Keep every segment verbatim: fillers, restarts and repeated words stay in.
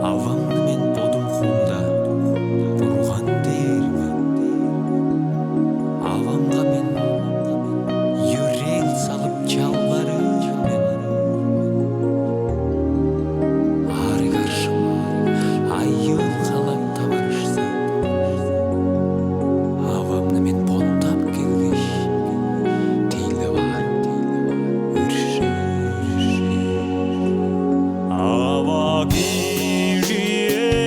Авамны мен бодум хуумда Бурган дээр мен. Авамга мен йөрээл салып чалбарыыр мен. Аарыг-аржым айыыл-халап таварышса, авамны мен боттап келгеш, тейлеп аар, өршээ. Ава кижи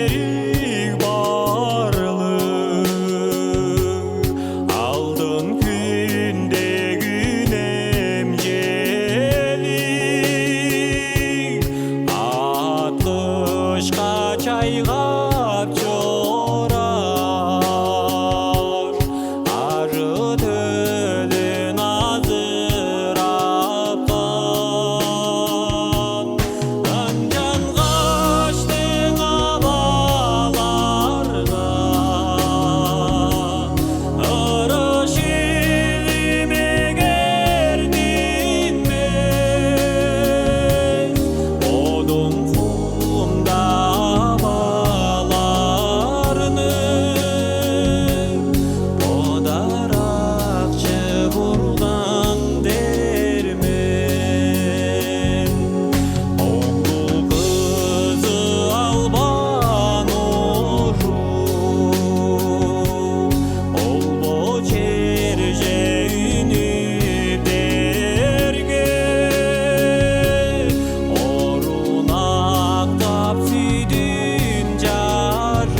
эриг-барлыг, алдын хүндү үнемчелиг, аткышка чайгап чорар, ажы-төлүн азырапкан. Ынчангаштың аваларга ыры-шилиң эгертинмес, бодуң хуумда аваларны Бодаракчы Бурган дээр мен. Оглу-кызы албан ужу, ол бо черже үнүп берге, орунактап, сүдүн чарып,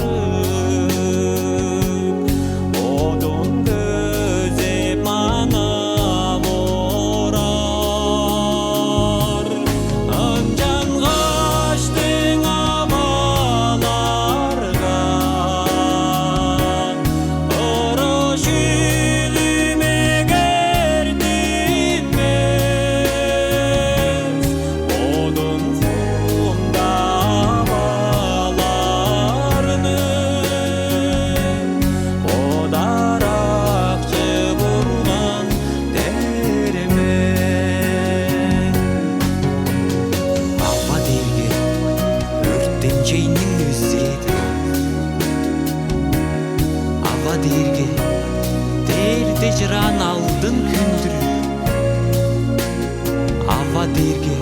бодун көзеп манап орар. Ынчангаштың аваларга ыры-шилиң эгертинмес, бодуң хуумда аваларны Бодаракчы Бурган дээр мен. Ава дээрге өртемчейниң өзээ-дир. Ава дээрге дээрде чыраан алдын хүндүр. Ава дээрге